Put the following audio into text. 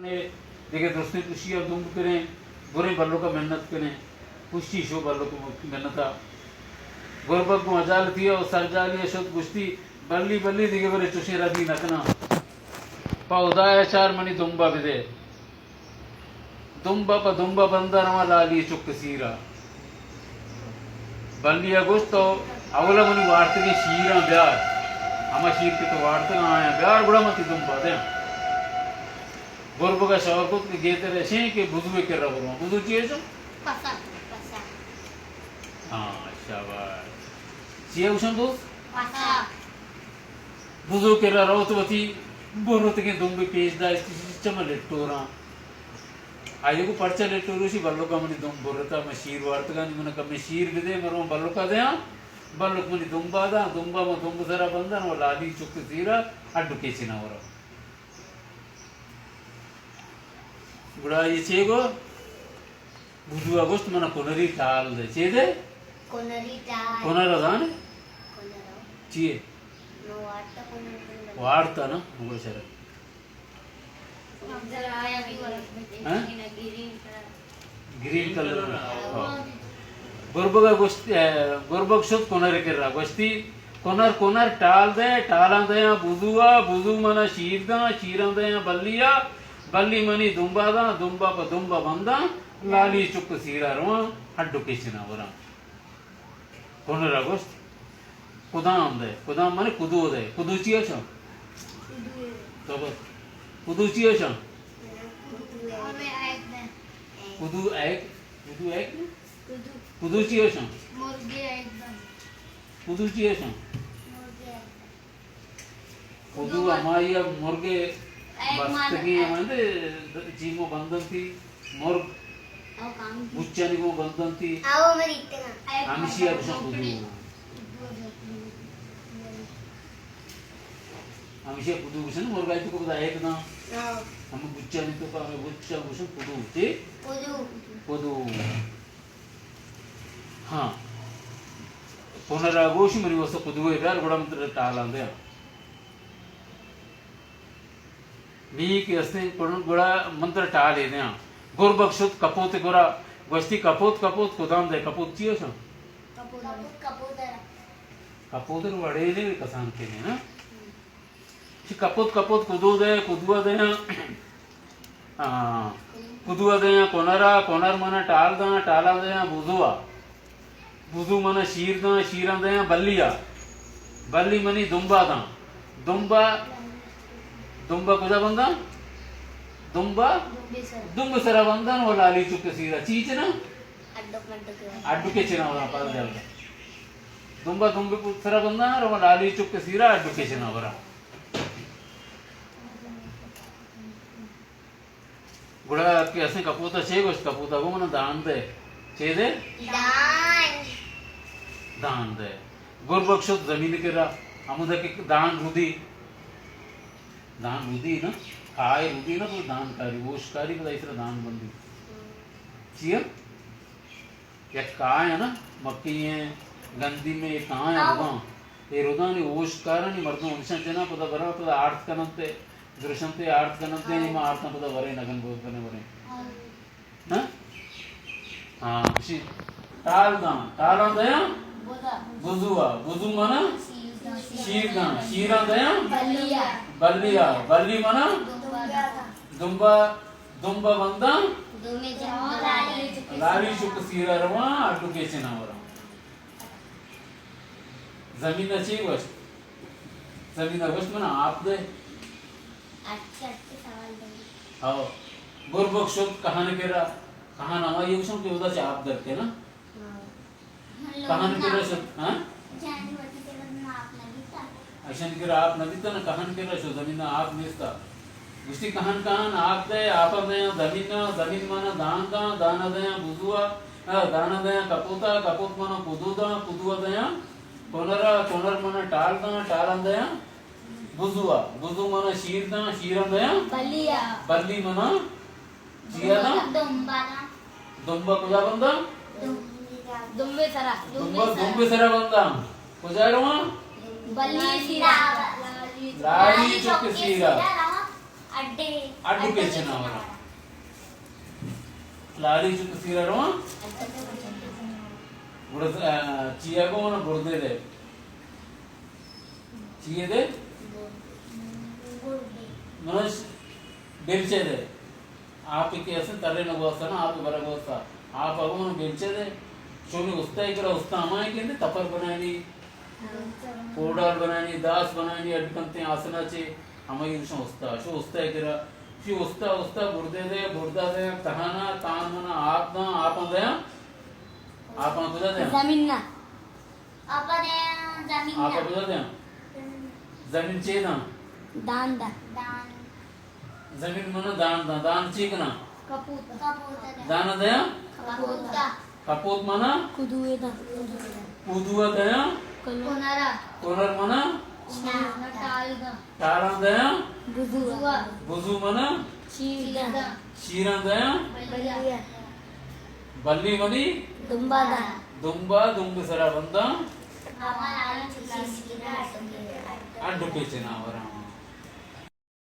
دگہ درستیں پشی ءَ دمب کریں، بریں بلک ءَ منت کنیں۔ پشی شو بلک ءِ منت ءَ۔ گربگ گوں ہجالتی ءَ و سرجالی ءَ شت، گوشتی، بلی بلی، دگہ برے چشیں ردی نہ کناں۔ پہ ہدایا چار منی دمب ءَ بدے۔ دمب ءَ پہ دمب ءَ بنداں رواں لالی چک ءِ سیر ءَ۔ بلی ءَ گوشت، تو اول ءَ منی وارتگیں شیراں بیار، ہما شیر کہ تو وارتگ آیاں بیار، گڑا من تئی دمب ءَ دیاں۔ گربگ ءَ شور کت کہ گہتر اشیں کہ بزو ءِ کرا برواں۔ بزو چی اشاں؟ پسا، پسا۔ ہاں، شاباش۔ چی ءَ گوشاں بزو؟ پسا۔ بزو ءِ کرا روت، وتی برتگیں دمب ءَ پیش داشت، چماں لٹوراں۔ آئی ءَ گوں پرچا لٹور؟ گوشی، بلک ءَ منی دمب برتہ، من شیر وارتگاں، نی من ءَ کمیں شیر بدے، من رواں بلک ءَ دیاں۔ بلک منی دمب ءَ داں، دمب ءَ من دمب ءِ سرا بنداں، و لالی چک ءِ سیر ءَ ہڈ ءُ کیچ ءَ نہ وراں۔ گڑا آئی ءَ چے گو؟ بزو ءَ گوشت، من ءَ کنری ٹال دے۔ چے دے؟ کنری ٹال۔ کنر ءَ زانے؟ کنر ءَ۔ چی ئے؟ نو وارتا کنر۔ وارتا نا؟ گڑا شر۔ ہاں؟ Green colour. ہاں۔ گربگ ءَ گوشت، اے، گربگ شت کنر ءِ کرا، گوشتی، کنر، کنر، ٹال دے، ٹالاں دیاں بزو ءَ، بزو من ءَ شیر داں، شیراں دیاں بلی ءَ، بلی منی دمب ءَ داں، دمب ءَ پہ دمب ءَ بنداں، لالی چک ءِ سیر ءَ رواں، ہڈ ءُ کیچ ءَ نہ وراں۔ کنر ءَ گوشت، کدام دے؟ کدام مانے کدو دے؟ کدو چی اشاں؟ تو بس۔ کدو چی اشاں؟ کدو ایگ۔ کدو ایگ؟ کدو چی اشاں؟ مرگے ایگ بند۔ کدو چی اشاں؟ مرگے ایگ بند۔ کدو ہمائی ءَ مرگ ءِ ایگ مان بستگیں ایگ۔ ہمائیں دے جیمو بندنتی مرگ۔ او کام۔ بچانی گوں بندنتی۔ او مری اتنا۔ ایگ ہمشی ءَ مان گوشن کدو۔ ہمشی ءَ کدو گوشن، مرگ ءَ تو کو پدا ایگ داں۔ او۔ ہم بچانی تو کا ہمیں بچا گوشن کدو۔ چی؟ کدو۔ کدو۔ ہاں۔ کنر ءَ گوشی، منی واسطہ کدوے بیار، گڑا من ترا ٹالاں دیاں۔ بی کہ استیں کنر، گڑا من ترا ٹالے دیاں۔ گربگ شت کپوت ءِ گورا، گوشتی، کپوت، کپوت، کدام دے؟ کپوت چی اشاں؟ کپوت۔ کپوت ءِ وڑے نے کسان کے نے نا۔ چی کپوت کپوت کدو دے، کدو ءَ دیاں۔ ہاں۔ کدو ءَ دیاں کنر ءَ، کنر من ءَ ٹال داں، ٹالاں دیاں بزو ءَ۔ بزو من ءَ شیر داں، شیراں دیاں بلی ءَ۔ بلی منی دمب ءَ داں۔ دمب ءَ، دمب ءَ کجا بنداں؟ دمب ءَ؟ دمب ءِ سرا۔ دمب ءِ سرا بنداں و لالی چک ءِ سیر ءَ۔ چی چناں؟ اڈو کڈو کے۔ اڈو کے چناں وراں پال جلد۔ دمب ءَ دمب ءِ سرا بنداں، رواں لالی چک ءِ سیر ءَ اڈو کے چناں وراں۔ گڑا کہ اسیں کپوت ءَ چے گوشت؟ کپوت ءَ گوں من ءَ دان دے۔ چے دے؟ دان۔ دان دے۔ گربگ شت زمین ءِ کرا، ہمودا کہ دان رودی۔ دان رودی نا، کائے رودی نا، تو دان کاری، ہوش کاری، پدا ایسرا دان بندی۔ چیا؟ یک کائے نا، مکی ئیں، گندیم ئیں، اے کائے روداں۔ اے رودانی ہوش کارانی مردم ہمیشاں جناں پدا براں پدا آرت کننت ءُ درشنت ءُ آرت کننت ءُ ما آرتاں پدا وریں نگن بوت کنیں وریں۔ ہاں؟ ہاں، گوشی، ٹال داں، ٹالاں دیاں بزو ءَ، بزو من ءَ شیر داں، شیراں دیاں بلی ءَ، بلی من ءَ دمب ءَ، دمب ءَ بنداں، لالی چک ءِ سیر ءَ رواں، اڈو کے چناں وراں۔ زمین ءَ چی گوشت؟ زمین ءَ گوشت، من ءَ آپ دے۔ اچھا، اچھا سوال دے۔ ہاں۔ گربگ شت کہن ءِ کرا، کہن ہمائی گوشن کہ اودا چہ آپ در کے نا؟ ہاں۔ کہن ءِ کرا شت، ہاں؟ جان وتی کرا آپ نہ بیتا۔ اشانی کرا آپ نہ بیتا نا، کہن ءِ کرا شت، زمین ءَ آپ نیستا۔ گوشتی، کہن، کہن، آپ دے، آپ ءَ دیاں زمین ءَ، زمین من ءَ دان داں، دان ءَ دیاں بزو ءَ، آ، دان ءَ دیاں کپوت ءَ، کپوت من ءَ کدو داں، کدو ءَ دیاں کنر ءَ، کنر من ءَ ٹال داں، ٹال ءَ دیاں بزو ءَ، بزو من ءَ شیر داں، شیر ءَ دیاں بلی ءَ۔ بلی من ءَ چیا داں؟ دمب ءَ داں۔ دمب ءَ کجا بنداں؟ دمب ءِ سرا۔ دمب ءَ دمب ءِ سرا بنداں۔ کجا رواں؟ بلی ءِ سیر ءَ۔ لالی چک ءِ سیر ءَ۔ اڈ پیچنا ورا۔ لاری چو کسیرا رواں۔ گڑا، آ، چیا گو نا گردے دے۔ چیے دے؟ منش بیلچے دے۔ آپ کے اسے ترے نہ گوستا نا، آپ برا گوستا۔ آپ اگو من بیلچے دے۔ چونی استا کرا استا ہمائیں کہ تپر بنانی، کوڈال بنانی، داس بنانی، اڈ کنتے آسنا چے، ہمائی گوشن استا۔ شو استا کرا، شی استا، استا گردے دے، گردا دے، تہانا، تان منا آپ داں، آپاں دے، آپاں کجا دے؟ زمین نا۔ آپا دیاں زمین آپا نا۔ کجا دیاں؟ زمین چے داں؟ دان دا۔ دان۔ زمین منا دان داں۔ دان چی کناں؟ کپوت۔ کپوت دا۔ دان دیاں؟ کپوت دا۔ کپوت منا؟ کدوے دا۔ کدوا دیاں؟ کنرا۔ کنر منا؟ چینا۔ ٹال دا۔ ٹالاں دیاں؟ بزوا۔ بزو منا؟ چیر دا۔ چیراں دیاں؟ بلیا۔ بلی منی؟ دمبا دا۔ دمبا، دمب سرا بنداں۔ اڈ پیچنا وراں۔